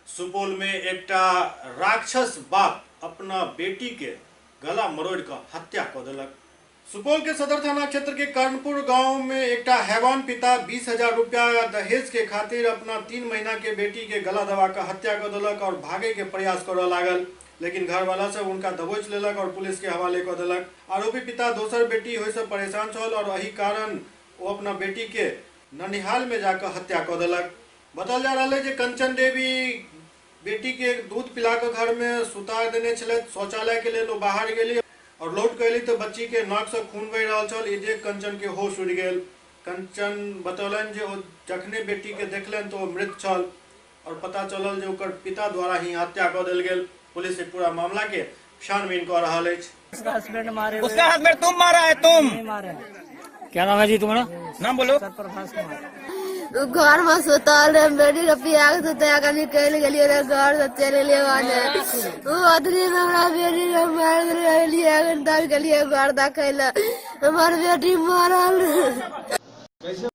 सुपौल में एकटा राक्षस बाप अपना बेटी के गला मरोड़ कऽ हत्या कऽ देलक। सुपौल के सदर थाना क्षेत्र के कर्णपुर गांव में एकटा हैवान पिता 20,000 रुपया दहेज के खातिर अपना 3 महीना के बेटी के गला दबा कऽ हत्या कऽ देलक और भागे के प्रयास करऽ लागल, लेकिन घर वाला सब उनका दबोच लेलक और पुलिस के हवाले कऽ देलक। आरोपी पिता दोसर बेटी होय से परेशान छल और एहि कारण ओ अपना बेटी के ननिहाल में जाकर हत्या कऽ देलक। बताओल जा रहल है जे कंचन देवी बेटी के दूध पिला कऽ घर में सुता देने छलथि। शौचालय के लेल ओ बाहर गेली और लौट के अयली तऽ बच्ची के नाक से खून बहि रहल छल। ई देख कंचन के होश उड़ि गेल। कंचन बतौलनि जे ओ जखने बेटी के देखलनि तऽ ओ मृत छल और पता चलल जे ओकर पिता द्वारा ही हत्या कऽ देल गेल। पुलिस एहि पूरा मामला के छानबीन कऽ रहल अछि। उसका हस्बैंड मारे हुए। उसका हस्बैंड तुम मारा है, तुम नहीं मारे। क्या नाम है जी तुम्हारा? नाम बोलो। सर प्रभास कुमार। घर में सुतल रहे, बेटी के पिया के सुता के निकलि गेलियै रहे, घर से चलि गेलियै वने। ओ अदरी में हमरा बेटी के मारि देलकै। एलियै अखन तक गेलियै घर देखै लए, हमर बेटी मरल रहे।